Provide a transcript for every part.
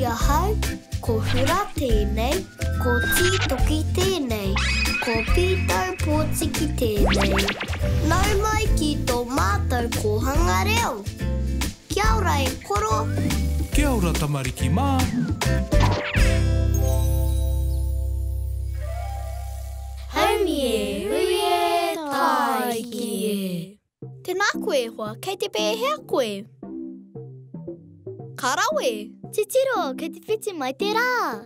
Tītoki ahau, ko Hura tēnei, ko Tītoki tēnei, ko Pītau Pōtiki tēnei. Nau mai ki tō mātou kōhanga reo! Kia ora e koro! Kia ora tamariki mā! Haumi e, hui e, tāiki e! Tēnā koe e hoa, kei te pēhea koe? Ka rawe! Titiro, kei te whiti mai te rā!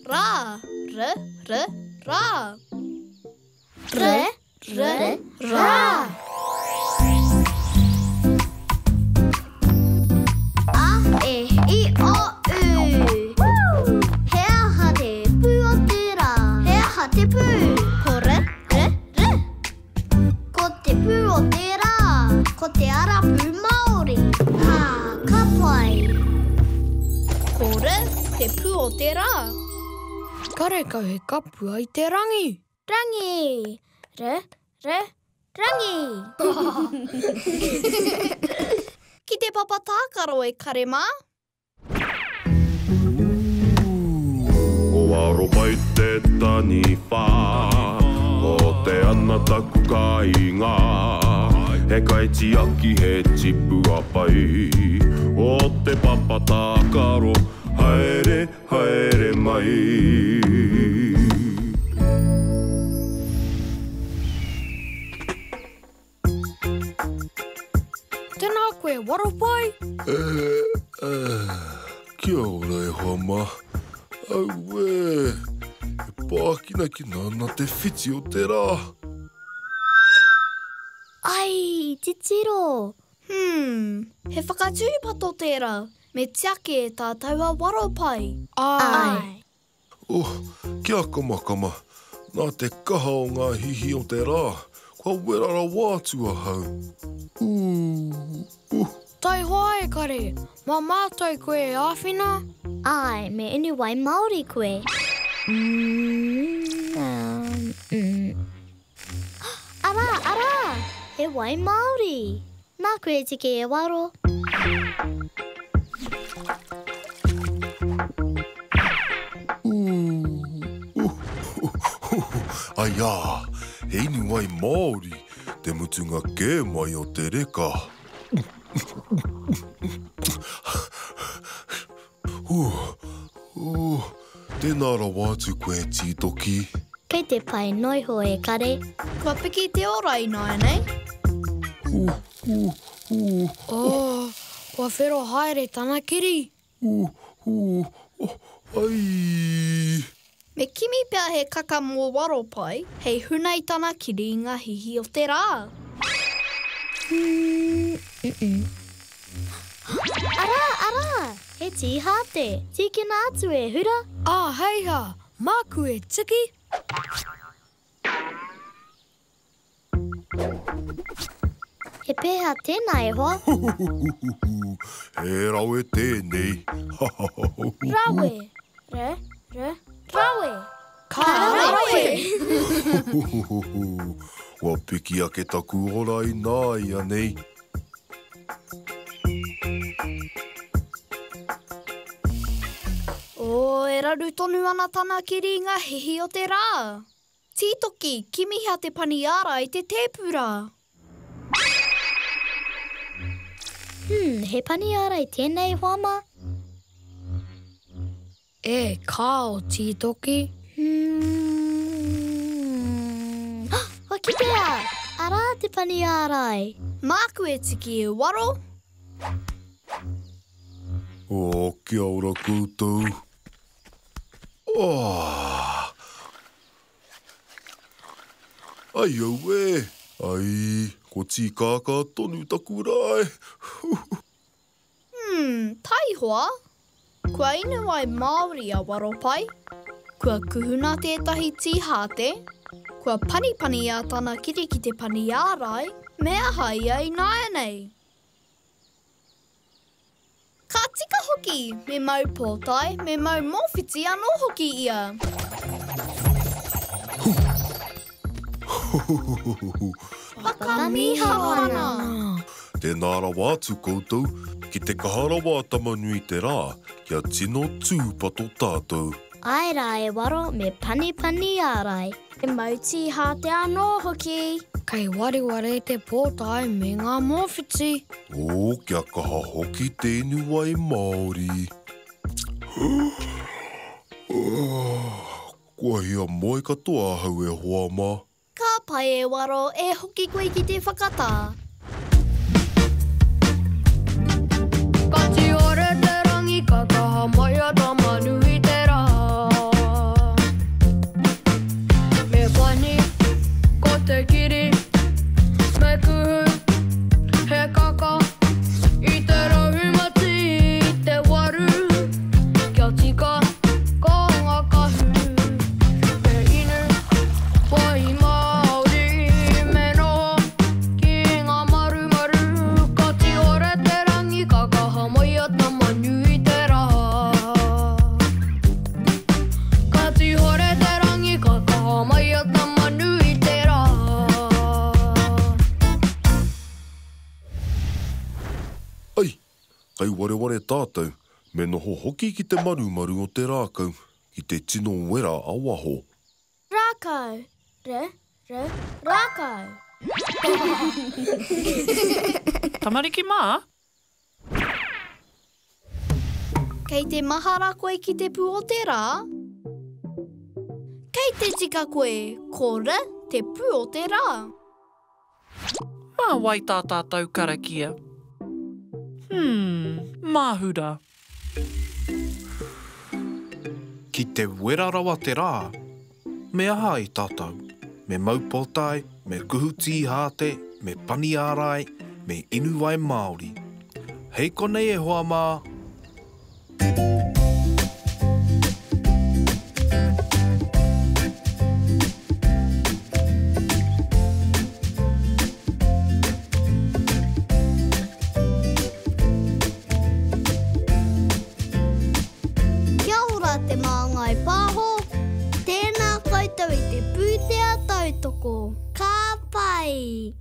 Rā, r, r, rā! R, r, rā! A, E, I, O, U. He aha te pū o te rā? He aha te pū? Ko r, r, r. Ko te pū o te rā. Ko te ara pū Māori. Hā, ka pai. Ko r te pū o te rā. Karekau he kapua i te rangi. Rangi! R, r, rangi! Ki te papa tākaro e kare mā. Ko Aropai te taniwha, ko Te Ana taku kāinga. He kaitiaki, he tipua pai o te papa tākaro. Haere, haere mai. Tēnā koe, Waropai. Kia ora e hoa mā. Auē, e pākinakina ana te whiti o te rā. Ai, titiro! Hmm, he whakatūpato tērā, me tiaki e tātou a Waropai. Āe. Oh, kia kamakama, nā te kaha o ngā hihi o te rā, kua wera rawa atu ahau. Ū, uh. Taihoa e kare, mā mātou koe e āwhina? Āe, me inu wai Māori koe. Arā, arā! He wai Māori! Māku e tiki e waro. Aiā, he inu wai Māori, te mutunga kē mai o te reka. Tēnā rawa atu koe, Tītoki. Kei te pai noiho e kare. Kua piki te ora ināianei. Oh, kua whero haere tana kiri. Ai! Me kimi pea he kaka mō Waropai hei huna i tana kiri i ngā hihi o te rā. Arā, arā! He tī hāte! Tīkina atu e Hura! Ā, heiha! Māku e tiki! He pēhea tēnā e hoa? Huhuhuhu, he rawe tēnei. Rawe! R, r, rawe! Ka rawe! Huhuhuhu, kua piki ake taku ora ināianei. Oh, e raru tonu ana tana kiri i ngā hihi o te rā. Tītoki, kimihia te pani ārai i te tēpu rā. Hmm, he pani ārai tēnei hoa mā? E kāo, Tītoki. Hmm. Kua kitea! Arā te pani ārai. Māku e tiki e waro. Oh, kia ora koutou. Oh! Ai auē! Ai, ko Tīkākā tonu taku rae! Hmm, taihoa! Kua inu wai Māori a Waropai, kua kuhuna tētahi tī hāte, kua panipani a tana kiri ki te pani ārai, me aha ia ināianei? Ka tika hoki, me mau pōtae, me mau mōwhiti anō hoki ia. Whakamīharo ana! Tēnā rawa atu koutou, ki te kaha rawa a Tamanui te Rā, kia tino tūpato tātou. Āe rā e Waro me panipani ārai. E mau tīhāte anō hoki. Kei wareware te pōtae me ngā mōwhiti. Ō, kia kaha hoki te inu wai māori. Kua hiamoe katoa ahau e hoa mā. Ka pai e Waro, e hoki koe ki te whakatā. Ka tiore te rangi, ka kaha mai a Tama-nui-te-rā. Me pani, ko te kiri, me kuhu, he kaka, i te raumati, i te waru, kia tika, ka ngakahu, me inu. Wai Māori me noho ki ngā marumaru Ka tiore te rangi ka kaha mai a Tama-nui-te-rā Ka tihore te rangi ka kaha mai a Tama-nui-te-rā. Ai! Kai wareware tātou, me noho hoki ki te marumaru o te rākau, ki te tino wera a waho. Rākau, r, r, rākau. Tamariki mā! Kei te mahara koe ki te pū o te rā? Kei te tika koe, ko r te pū o te rā. Mā wai tā tātou karakia? Hmm, mā Hura. Ki te wera rawa te rā, me aha ai tātou? Me mau pōtae, me kuhu tīhāte, me pani ārai, me inu wai Māori. Hei konei e hoa mā! Kia ora Te Māngai Pāho, tēnā koutou i te pūtea tautoko. Ka pai!